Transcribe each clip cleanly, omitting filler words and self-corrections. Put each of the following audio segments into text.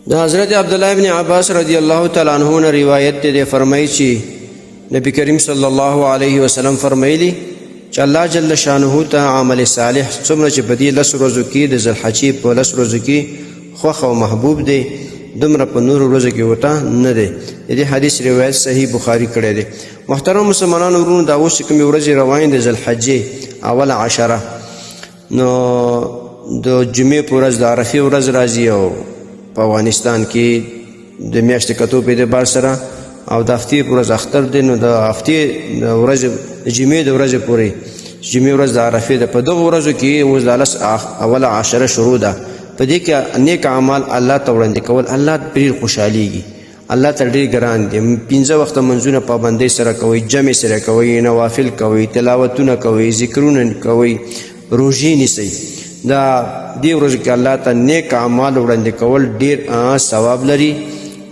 د حضرت عبد الله ابن عباس رضی الله تعالی عنہ نه روایت دی، فرمایي چې نبی کریم صلی الله علیه وسلم فرمایلی چې الله جل شانه ته عمل صالح څومره چې په دې لس ورځو کې د ذوالحجې په لس ورځو کې خوښ او محبوب دی، دومره په نورو ورځو کې ورته نه دی. د دې حدیث روایت صحیح بخاري کړی دی. محترم مسلمانانو ورونو، دا اوس کومې ورځې روانې د ذوالحجې اوله عشره، نو د جمعې په ورځ د عرفې ورځ راځي او په افغانستان کې د میاشتې کتو په اعتبار سره او د هفتې په ورځ اختر دی. نو د هفتې د ورځې، د جمعې د ورځې پورې، جمعې ورځ د عرفې ده، په دغو ورځو کې اوس د لس اوله عشره شروع ده. په دې کې نیک اعمال الله ته وړاندې کول، الله ډېر خوشحالېږي، الله ته ډېر ګران دی. پنځه وخته منځونه پابندۍ سره کوئ، جمع سره کوئ، نوافل کوئ، تلاوتونه کوئ، ذکرونه کوئ، روژې نیسئ. دا دې ورځو کې الله ته نیک اعمال وړاندې کول ډېر ثواب لري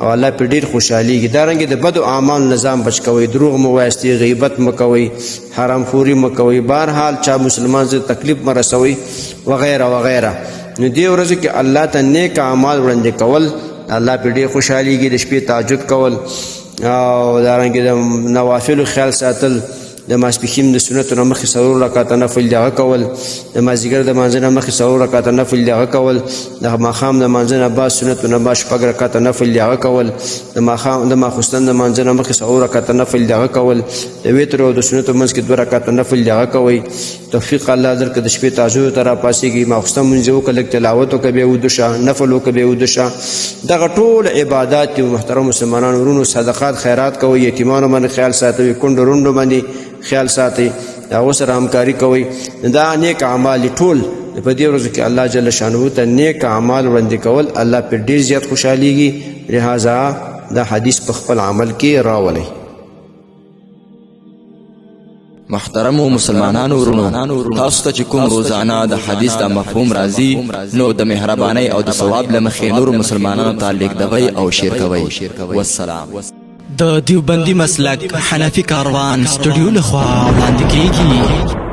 او الله په ډېر خوشحالېږي. دارنګه د بدو اعمالو نه ځان بچ کوئ، دروغ مه وایاستئ، غیبت مه کوئ، حرام خوري مه کوئ، بهرحال چا مسلمان زه تکلیف مه رسوئ، وغیره وغیره. نو دې ورځو کې الله ته نیک اعمال وړاندې کول، الله په ډېر خوشحالېږي. د شپې تهجد کول او دارنګه د نوافلو خیال ساتل، د ماسپښین د سنتو نه مخکې څلور رکعته نفل دغه کول، د مازدیګر د مانځه نه مخکې څلور رکعته نفل دغه کول، د ماښام د مانځه نه بعد سنتو نه بعد شپږ رکعته نفل دغه کول، د ماښام د ماخوستن د مانځه نه مخکې څلور رکعته نفل دغه کول، د وتر او د سنتو منځ کې دوه رکعته نفل دغه کوئ. توفیق الله درکړه، د شپې تهجد ته راپاڅېږئ، ماخوستن لمونځ وکړه، لږ تلاوت وکړه، بیا ویده شه، نفل وکړه، بیا ویده شه. دغه ټول عبادات دي. محترم مسلمانانو ورونو، صدقات خیرات کوئ، یتیمانو باندې خیال ساتئ، کونډو رونډو باندې خیال ساتئ، د هغو سره همکاري کوئ. دا نیک اعمال دي ټول. په دې ورځو کې الله جل شانه ته نیک اعمال وړاندې کول، الله پرې ډېر زیات خوشحالېږي. لهذا دا حدیث په خپل عمل کې راولئ. محترمو مسلمانانو ورونو، تاسو ته چې کوم روزانه د حدیث دا مفهوم راځي، نو د مهربانۍ او د ثواب له مخې نورو مسلمانانو ته لیږدوئ او شیر کوئ. والسلام. د دیوبندي مسلک حنفي کاروان سټوډیو لخوا وړاندې کیږي.